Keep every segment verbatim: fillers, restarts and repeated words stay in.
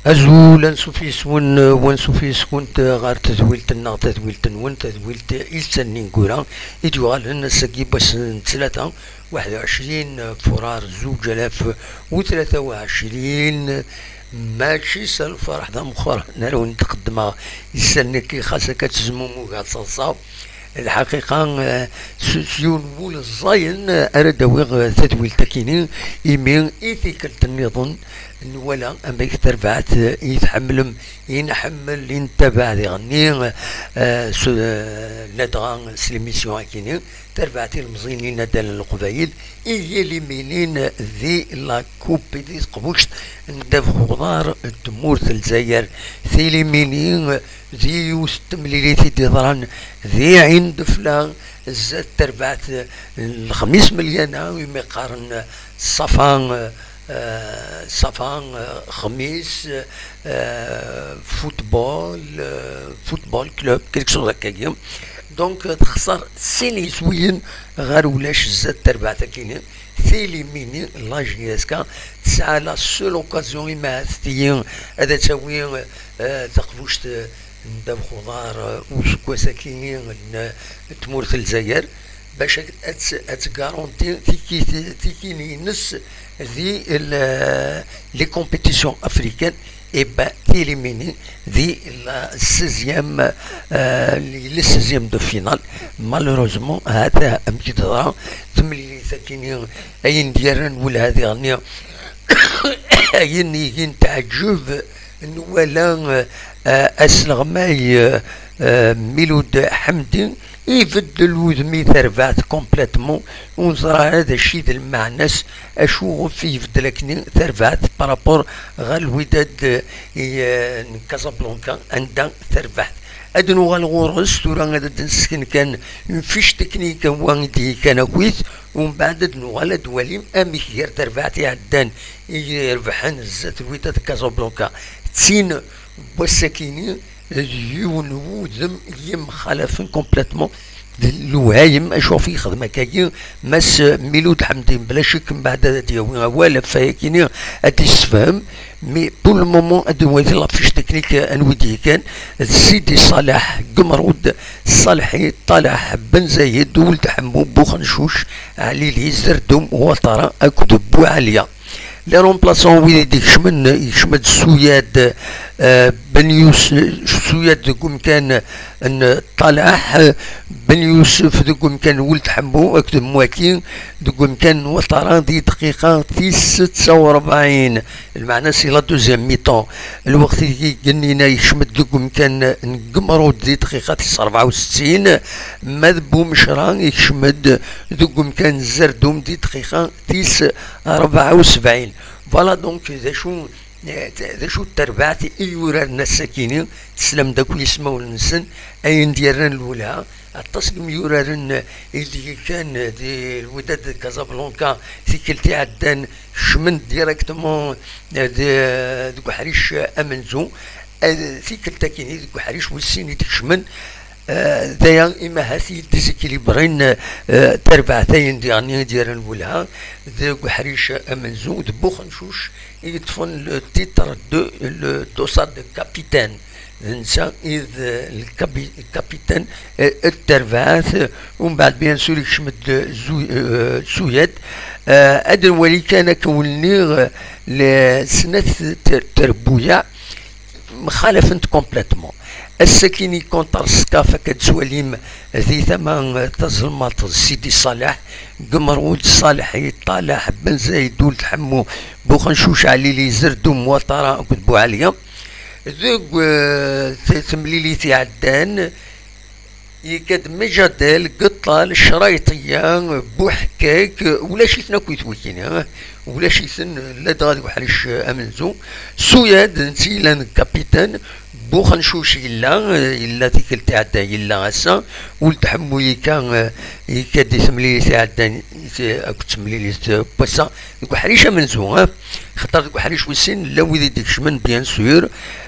Azul, ansuf yes-wen, wansuf yes-kunt ɣer tedwilt-nneɣ, tadwilt-nwen, tadwilt Ilsan n Ineggura, i d-yuɣalen ass-agi n wass n ttlata, waḥed u ɛecrin furar zuǧ alaf u tlata u ɛecrin. Mačči s lferḥ d ameqqran ara wen-d-qeddmeɣ issan-agi, xas akka ttezmumug ad ttaḍsaɣ. Lḥaqiqa, eh, s, s yiwen n wul ẓẓayen, eh, ara d-awiɣ, eh, tadwilt-akini, imi i tikkelt nniḍen nwala amek tarbaɛt, eh, i tḥemmlem, i nḥemmel, i nettabaɛ diɣenni, eh, s, eh, ladɣa s l'émission-akini, tarbaɛt ilemẓiyen n yinaddalen n Leqbayel, i yiliminin di la Coupe di teqbuct n ddabex uḍar n tmurt n Lezzayer. Tilimini d yiwet n temlilit i d-yeḍran di Ɛin Defla, zdat terbaɛt n lexmis melyana, imi qqaren ṣafa, eh, ṣafa, eh, xmis, eh, football, eh, football club, quelque chose akkagi. Donc, eh, texṣer sin yiswiyen ɣer ulac zdat terbaɛt-akini. Tilimini, la J S K, tesɛa la seule occasion, imi ahat tigi ad tawi, eh, taqbuct, eh, n ddabex uḍar, eh, useggas-akini n, eh, tmurt n Lezzayer, bac ad, ad, ad tgaranti tiki-, tikini-ines di l-, les compétitions africaines. Et ben, tilimini di la seizième, euh, le seizième de finale. Malheureusement, hata amek i d-teḍra temlilit-akini, ayen d-yerran wulha diɣenni, ayen igin teɛǧeb, nwala, euh, asleɣmay, euh, euh, Miloud Hamdi, ibeddel wudem i terbaɛt complètement, ur neẓra ara d acu i d lmeɛna-s, acu ɣef i ibeddel akken tarbaɛt par rapport ɣer Lwidad, eh, n Casablanca, anda terbaɛt. Ad nuɣal ɣur-s tura, ad d-nesken kan une fiche technique n wa i d-yekkan akkit, umbeɛd ad nuɣal ad d-walim amek gar terbaɛt iɛeddan i irebḥen zdat Lwidad n Casablanca d tin n wass-akini, d yiwen n wudem yemxalafen complètement d lewhayem. Acu ɣef yexdem akkagi Mass Miloud Hamdi? Bla ccek, mbeɛd ad d-yawi awal ɣef wayakini, ad d-yessefhem. Mais pour le moment, ad nwali la fiche technique, anwa i d-yekkan: d Sidi Ṣaleḥ Gemrud, Ṣaleḥi Ṭaleḥ Ben Zayed, Weld Ḥemmu, Buxencuc, Ɛlili, Zerdum, Watara akked Buɛaliya. Les remplaçants, wid i d-ikecmen, yekcem-d Suyad, eh, Ben Yus-, Suyad deg umkan n Ṭaleḥ, Ben Yusef deg umkan n Weld Ḥemmu, akked Mwaki deg umkan n Watara di dqiqa tis setta u rebɛin. Lmeɛna, si la deuxième mi-temps, lweqt i gennina yekcem-d deg umkan n Gemrud di dqiqa tis rebɛa u settin, ma d Bumecra yekcem-d deg umkan n Zerdum di dqiqa tis rebɛa u sebɛin. Voilà donc d acu, d acu n terbaɛt i yuraren ass-akini, teslam-d akk ismawen-nsen, ayen d-yerran lwelha, aṭas n yimyuraren i d-yekkan di Lwidad Casablanca tikkelt iɛeddan, kecmen-d directement, eh, de-, deg uḥric amenzu. Eh, tikkelt-akini deg uḥric wis sin i d-kecmen. Eh, d aya, imahat i déséquilibrin, eh, tarbaɛt-ayen diɣen i d-yerran lwelha deg uḥric amenzu d Buxencuc i yeṭṭfen le titre de, le dossard de capitaine. D netta i d, eh, le capi-, capitaine, eh, n terbaɛt. Umbeɛd, bien sûr, yekcem-d Zu-, eh, Suyad. Eh, ad nwali kan, akken wen-nniɣ, eh, le snat ter-, terbuyaɛ mxalafent complètement. Ass-akini contre Skaf, akka d-twalim di tama, eh, tazelmaḍt, d Sidi Ṣaleḥ, Gemrud, Ṣaleḥi Ṭaleḥ, Ben Zayed, Weld Ḥemmu, Buxencuc, Ɛlili, Zerdum, Watara akked Buɛaliya. Deg, eh, t-, temlilit iɛeddan, yekka-d Mejadel, Geṭṭal, Crayṭiya, Buḥkak, ulac-iten akk i twikini, ulac-iten ladɣa deg uḥric amenzu. Suyad, d netta yellan deg kapitan, Buxencuc yella, yella tikkelt iɛeddan, yella ass-a, Weld Ḥemmu yekka, yekka-d i temlilit iɛeddan, akked temlilit n wass-a, deg uḥric amenzu, eh? Xaṭer deg uḥric wis sin, llan wid i d-ikecmen, bien sûr.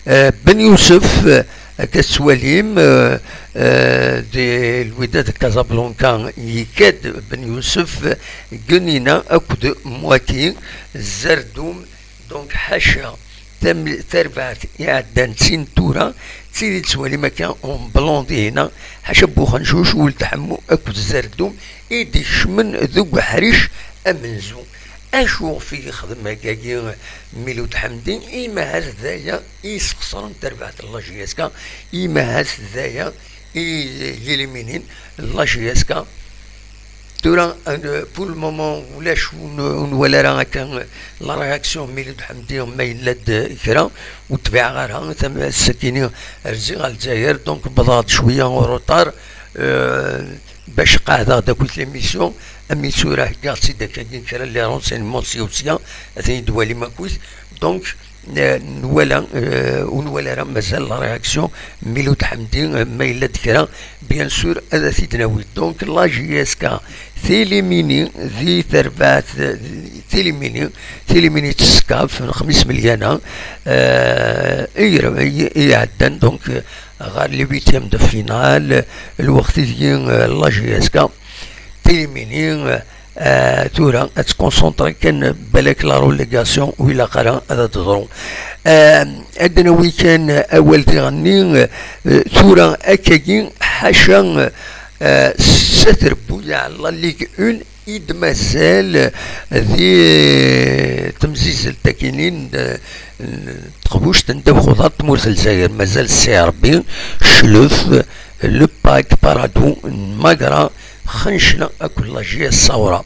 Eh, Ben Yusef, eh, akka tettwalim, eh, eh, di Lwidad Casablanca, yekka-d Ben Yusef, Genina akked Mwaki, Zerdum, donc ḥaca Tam-, tarbaɛt iɛeddan d tin tura, d tid i tettwalim akka en blanc dihin-a, ḥaca Buxencuc, Weld Ḥemmu akked Zerdum i d-ikecmen deg uḥric amenzu. Acu ɣef i yexdem akkagi Milud Ḥemdi? Imi ahat d aya i yesxeṣren tarbaɛt n la J S K, imi ahat d aya i yiliminin la J S K. Tura, euh, pour le moment, ulac, ur n-, ur nwala ara akka, euh, la réaction n Milud Ḥemdi ma yella-d kra, ur tbiɛeɣ ara, tam-, ass-agi-ni rziɣ ɣer Lezzayer, donc wwḍeɣ-d cwiya en retard, euh, bac qeɛdeɣ-d akkit l'émission, am i tura heggaɣ-tt-id akkagi kra n les renseignements sya u sya, ad ten-id-twalim akkit. Donc, euh, nwala, euh, ur nwala ara mazal la réaction n Milud Ḥemdi, euh, ma yella-d kra, bien sûr, ad t-id-nawi. Donc, la J S K tilimini di terbaɛt, tilimini, tilimini teskaf n xmis melyana, euh, i, i, i iɛeddan, donc, euh, ɣer les huitièmes de finale, lweqt ideg, euh, la J S K tilimini, euh, euh, tura ad tconcentré kan balak la relégation ur ilaq ara ad d-teḍru. Euh, ad d-nawi kan awal diɣenni, euh, tura akkagi, ḥaca, euh, s at Rebbuyaɛ, la Ligue un i d-mazal di temzizzelt akinin d, n teqbuct n ddabex uḍar n tmurt n Lezzayer, mazal C R B, Clef, Le Pac, Paradou, Magra, Xencla akked la J S Saoura.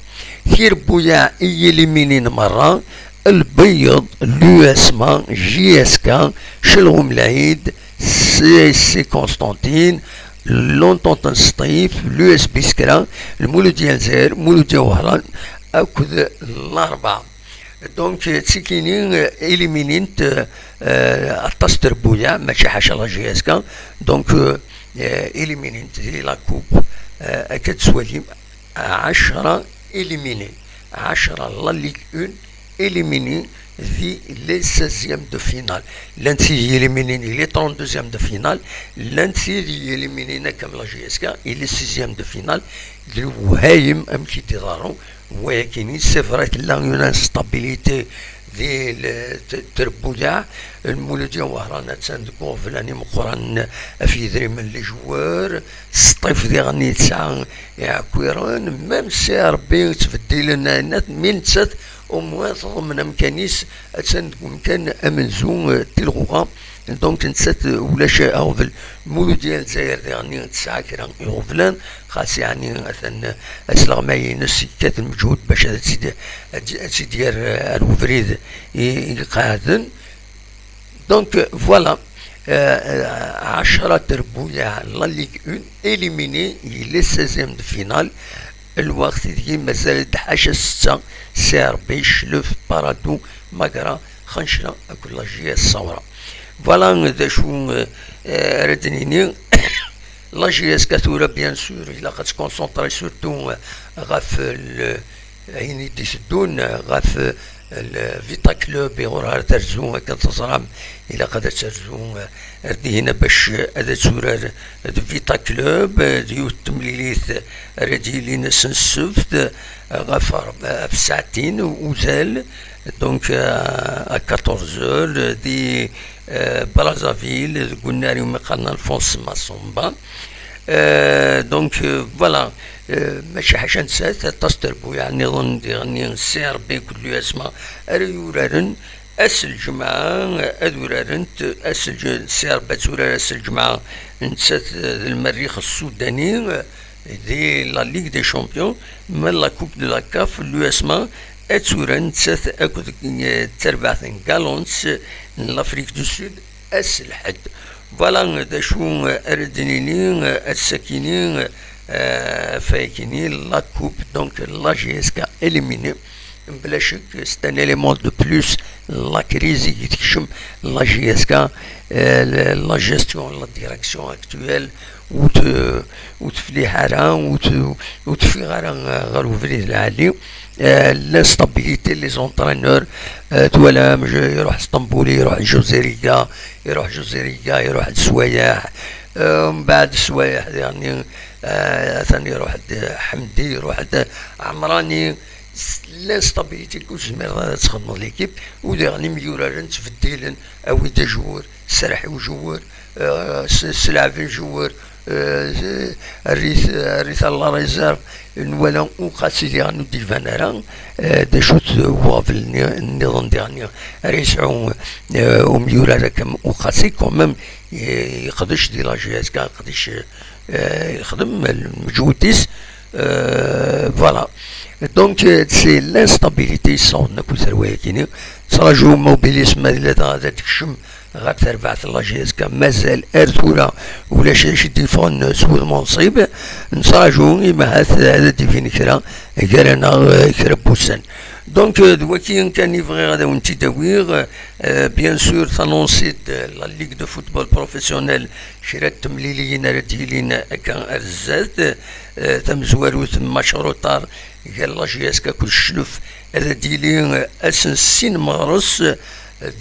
Tirebbuyaɛ i yiliminin merra, Lbeyyeḍ, l'U S M A, J S K, Celɣum Lɛid, C S C Constantine, l'Entente n Sṭif, l'U S B Skra, Lmuludya n Lezzayer, Muludya Wehran akked Larebɛa. Donc, euh, ttikini, euh, éliminint, euh, aṭas n trebbuyaɛ, mačči ḥaca la J S K. Donc, euh, euh, éliminint di la coupe, euh, akka d-tettwalim, ɛecra éliminés, ɛecra la Ligue un éliminés di les seizièmes de finale. Llan tid i éliminés di les trente-deuxièmes de finale, llan tid i éliminés akka am la J S K i les sixièmes de finale. D lewhayem amek i d-iḍerru wayakini. C'est vrai, tella une instabilité di le-, t-, trebbuyaɛ. Lmuludya Wehran attan deg uɣeblan imeqqranen ɣef yidrimen, les joueurs. Sṭif diɣen yesɛa iɛekkiren, même C R B ttbeddilen ayennat, mi nettat au moins teḍmen amkan-is, attan deg umkan amenzu, euh, tilɣuɣa. Donc, nettat, euh, ulac aɣbel. Muludya n Lezzayer diɣen tesɛa kra iɣeblan, xas yeɛni atan, euh, asleɣmay-ines yekkat lmeǧhud bac ad tt-id-, ad tt-, ad tt-id-yerr, euh, ar ubrid i, i iqeɛden. Donc, euh, voilà, euh, euh, ɛecra trebbuyaɛ la Ligue un éliminés i les seizièmes de finale, lweqt ideg mazal-d ḥaca setta, C R B, Clef, Paradou, Magra, Xencla akked la J S Saoura. Voilà d acu, euh, euh, ara d-nini. La J S K tura, bien sûr, ilaq ad tconcentré surtout, euh, ɣef le, ayen i d-iteddun, euh, ɣef, euh, le Vita Club, iɣur ara terzu, akken teẓram, ilaq ad terzu, euh, ar dihin bac ad turar d Vita Club, euh, d yiwet n temlilit ara d-yilin ass n ssebt, euh, ɣef rb-, ɣef ssaɛtin uzal, donc, euh, à quatorze heures, euh, di, euh, Brazzaville, deg unnar iwumi qqaren Alphonse Massamba. Euh, donc, euh, voilà, euh, mačči ḥaca nettat, aṭas n trebbuyaɛ nniḍen diɣen, C R B akked l'U S M A ara yuraren ass n lǧemɛa, ad urarent ass n lǧ-, C R B ad turar ass n lǧemɛa, nettat, euh, d Lmerrix Ssudani, euh, di la Ligue des Champions, ma la Coupe de la CAF, l'U S M A ad turar nettat akked, euh, terbaɛt n Galons n l'Afrique du Sud ass n lḥedd. Voilà d acu, euh, ara d-nini, euh, ass-akini, euh, ɣef wayakini, la coupe, donc la J S K éliminée. Bla ccek, c'est un élément de plus, la crise i tekcem la J S K, euh, la, la gestion, la direction actuelle, ur t-, ur tefliḥ ara, ur t-, ur teffiɣ ara, euh, ɣer ubrid lɛali. Euh, l'instabilité, les entraîneurs, euh, twalam, je-, iruḥ Stambouli, iruḥ José Riga, iruḥ José Riga, iruḥ Swayaḥ, euh, mbeɛd Swayaḥ, yeɛni, euh, atan iruḥ-d Ḥemdi, iruḥ-d Ɛemrani. l'instabilité ur tezmireḍ ara ad txedmeḍ l'équipe, u diɣen imyuraren ttbeddilen, awi-d ajewwer, serreḥ i ujewwer, eh, s-, sleɛben jewwer, eh, err-it, err-it à la réserve, nwala Uqasi diɣen ur d-iban ara, eh, d acu-t uɣbel-nni nniḍen diɣen ara yesɛu, eh, umyurar akka am Uqasi, quand même, eh, yeqdec di la J S K, yeqdec, eh, yexdem lmeǧhud-is, eh, voilà. Donc, eh, c'est l'instabilité yessawḍen akk i tarwa-agi-nni. Ttraǧu Mobilisme ma yella dɣa ad d-tekcem ɣer terbaɛt n la J S K, mazal ar tura ulac acu d-yeffɣen s wudem unṣib. Nettraǧu imi ahat ad d-ibin kra gar-aneɣ, eh, kra n wussan. Donc, eh, d waki kan i bɣiɣ ad awen-t-id-awiɣ. Eh, bien sûr, t'annonce-d la Ligue de football professionnel kra n temliliyin ara d-yilin akka ar zdat. Eh, tamezwarut, match retard gar la J S K akked Ccluf, ad d-yili, eh, ass n sin meɣres, eh,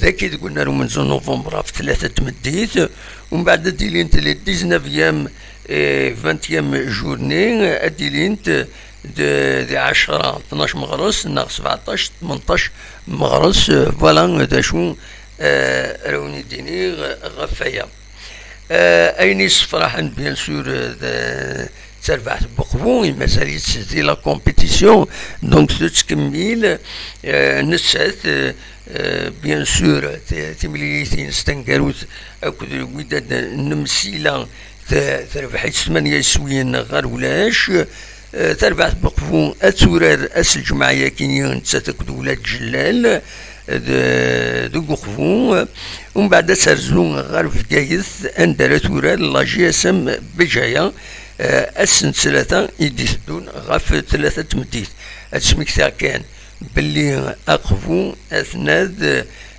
dagi deg unnar umenzu n novembre ɣef tlata n tmeddit. Umbeɛd ad d-ilint les dix-neuvième et vingtième journée, ad d-ilint, eh, d, di ɛecra, tnac meɣres neɣ sebɛeṭac, tmenṭac meɣres, eh, voilà d acu, eh, ara wen-id-iniɣ ɣef waya. Eh, ayen yessefraḥen, bien sûr, eh, d, d tarbaɛt n Uqbu, i mazal-itt di la compétition, donc tettkemmil, eh, nettat, eh, eh, bien sûr, ti-, timlilit-ines taneggarut akked Wydad n Msila, t-, terbeḥ-itt tmanya iswiyen ɣer ulac. Eh, tarbaɛt n Uqbu ad turar ass n lǧemɛa-yagi, nettat akked Wlad Jellal, eh, d-, deg Uqbu. Umbeɛd ad terzu ɣer Bgayet, anda ara turar la J S M Bejaya, eh, ass n ttlata i d-iteddun ɣef tlata n tmeddit. Ad smektiɣ kan belli Aqbu atnad,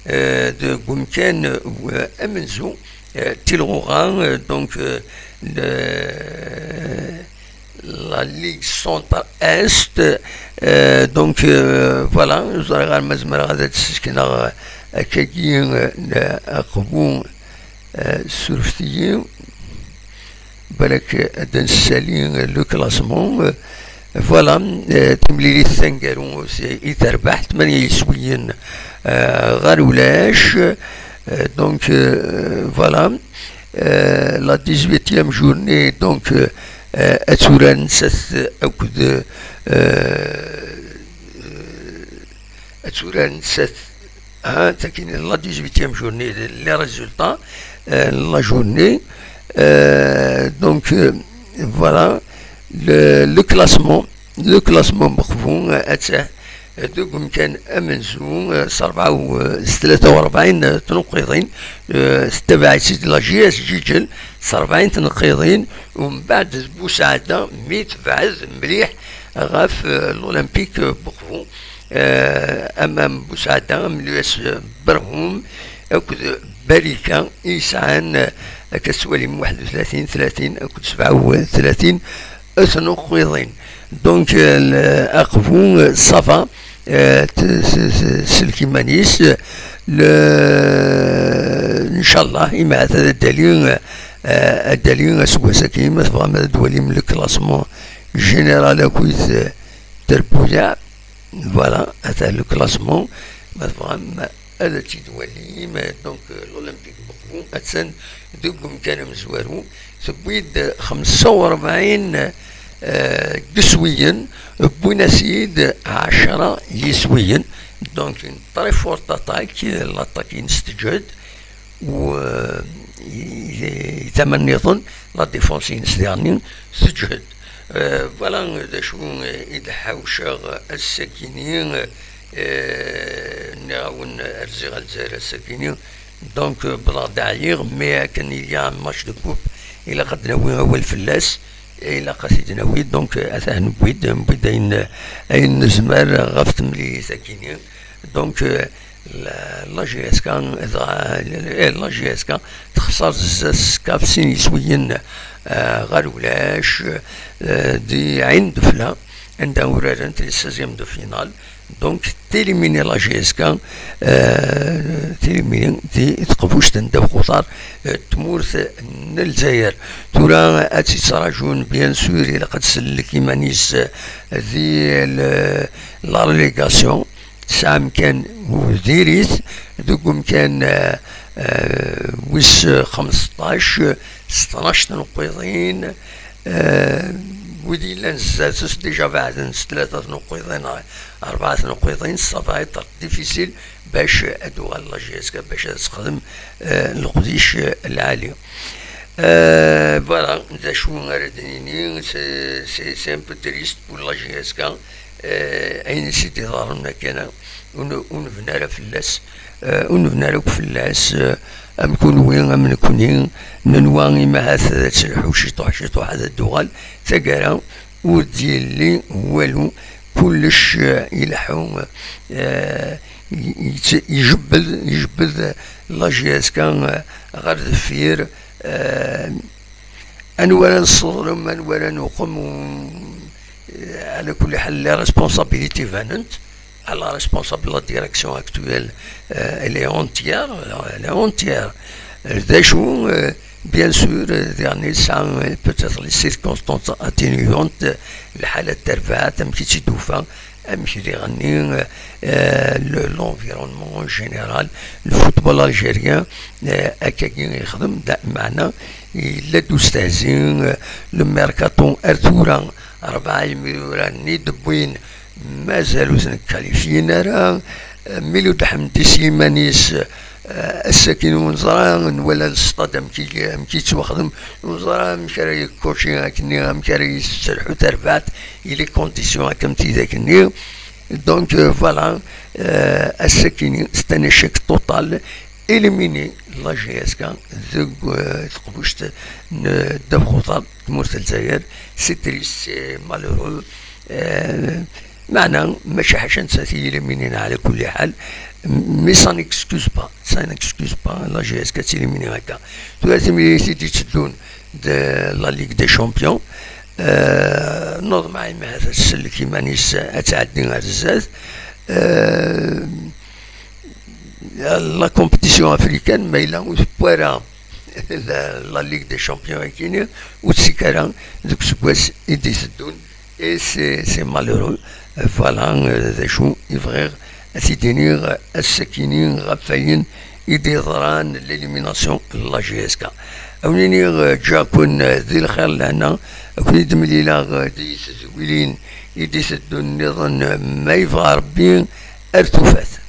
eh, deg umkan, eh, amenzu, eh, Tilɣuɣa, eh, donc, eh, le-, la Ligue Centre Est, eh, donc, eh, voilà, ur ẓriɣ ara ma zemreɣ ad d-ssekneɣ, eh, akkagi, eh, Aqbu, eh, surfet-iyi. Balak ad d-nessali le classement. Voilà, eh, timlilit taneggarut i terbeḥ tmanya yiswiyen, eh, ɣer ulac. Eh, donc, eh, voilà. Eh, la dix-huitième journée, donc, eh, ad turar nettat akked, eh, ad turar nettat, ha, takin la dix-huitième journée, les résultats, euh, la journée. Euh, donc, euh, voilà, le, le classement, le classement Uqbu, euh, attah, euh, deg umkan amenzu, euh, s rebɛa u, euh, s tlata u rebɛin, euh, tneqqiḍin, euh, tettabaɛ-itt-id la J S Ǧiǧel, s rebɛin tneqqiḍin, umbeɛd d Busaɛda, mi tebɛed mliḥ ɣef, euh, l'Olympique Uqbu. Eh, ama am Busaɛda, am l'U S Berhum, akked Barika i yesɛan, eh, akka tettwalim, waḥed u tlatin, tlatin, akked sebɛa u tlatin tneqqiḍin. Donc, eh, l-, Aqbu, eh, ça va, eh, t-, s-, s-, sellek iman-is, le-, ncallah, imahat ad d-tali, eh, ad d-tali aseggas-agi, ma tebɣam ad d-twalim le classement général akkit, eh, terbuyaɛ. Voilà, ata le classement. Ma tebɣam ad tt-id-twalim, donc, euh, l'Olympique Uqbu attan deg umkan amezwaru, tewwi-d xemsa u rebɛin, euh, n yiswiyen, wwin-as-id ɛecra yiswiyen. Donc, une très forte attaque, l'attaque-ines teǧhed, u, eh, i, i, i tama nniḍen, la défense-ines diɣen teǧhed. Eh, voilà d acu, eh, i d-ḥawceɣ ass-agi-ni, eh, nniɣ-awen rziɣ a Lezzayer ass-agi-ni. Donc, eh, wwḍeɣ-d ɛyiɣ, mais akken il y a un match de coupe, ilaq ad d-nawi awal fell-as, ilaq ad t-id-nawi. Donc, eh, atah newwi-d, newwi-d ayen, ayen nezmer ɣef temlilit-agi-ni. Donc, eh, la, la J S K, dɣa, eh, la J S K texṣer zdat-s kaf sin yiswiyen, eh, ɣer ulac, eh, di Ɛin Dufla. anda urarent les seizièmes de finale. Donc, télimini la J S K, euh, télimini di teqbuct n ddaw xutar, euh, tmurt n Lezzayer. Tura ad tt-yettraǧun, bien sûr, ilaq ad tsellek iman-is, euh, di le-, la relégation. Tesɛa amkan ur diri-t, deg umkan, euh, euh, wis xmesṭac, s tnac tneqqiḍin, euh, wid yellan zdat-s déjà beɛden s tlata tneqqiḍin, rebɛa tneqqiḍin, ça va être difficile bac ad tuɣal la J S K, bac ad texdem, euh, leqdic, euh, lɛali. Euh, voilà, d acu ara d-nini, c'est, c'est, c'est un peu triste pour la J S K, euh, ayen i s-id-iḍerren akka, ur n-, ur nebni ara fell-as, euh, ur nebni ara akk fell-as, euh, am kunwi, am nekni, nenwa imi ahat ad telḥu ciṭuḥ, ciṭuḥ ad d-tuɣal, taggara ur d-yelli walu, kullec, euh, ileḥḥu, euh, i-, i-, ijebbed, ijebbed la J S K, euh, ɣer deffir, euh, anwa ara nesseḍlem, anwa ara nuqem, u-, ala kulli ḥal, les responsabilités banent, la responsable, la direction actuelle, euh, elle est entière, elle est entière. D acu, euh, bien sûr, euh, diɣen yesɛa, euh, peut-être les circonstances atténuantes, euh, lḥala n terbaɛt, amek i tt-id-tufa, amek diɣen, euh, euh, le-, l'environnement en général, le football algérien, euh, akkagi yexdem, da-, meɛna yella-d ustehzi, euh, le mercato ar tura, rebɛa imyura-nni d-wwin, mazal ur ten-kkalifyin ara. Milud Ḥemdi s yiman-is, eh, ass-akin ur neẓra, nwala lestad amek i, amek i yettwaxdem, ur neẓra amek ara yekkuci akkenni, amek ara yesserḥu tarbaɛt, i les conditions akka am tidak-nni. Donc, euh, voilà, euh, ass-akini, c'est un échec total. Éliminé la J S K deg, euh, teqbuct n ddabex uḍar n tmurt n Lezzayer, c'est triste, c'est malheureux. Euh, meɛna, mačči ḥaca nettat i yéliminin ɛla kulli ḥal, mais ça n'excuse pas, ça n'excuse pas la J S K ad télimini akka. Tura timlilit i d-itteddun de la Ligue des Champions, euh, neḍmeɛ imi ahat ad tsellek iman-is ad tɛeddi ar zdat. Euh, la compétition africaine, ma yella ur tewwi ara la, la Ligue des Champions akini, ur tt-ttekk ara deg useggas i d-iteddun. Et c'est, c'est malheureux. Voilà, euh, d acu i bɣiɣ ad t-id-iniɣ ass-akini ɣef wayen i d-yeḍran, l'élimination n la J S K. Ad wen-iniɣ, euh, ǧǧiɣ-ken, euh, di lxir lehna, ad ken-id-mlileɣ, euh, di tedwilin i d-iteddun nniḍen, euh, ma yebɣa Rebbi, ar tufat.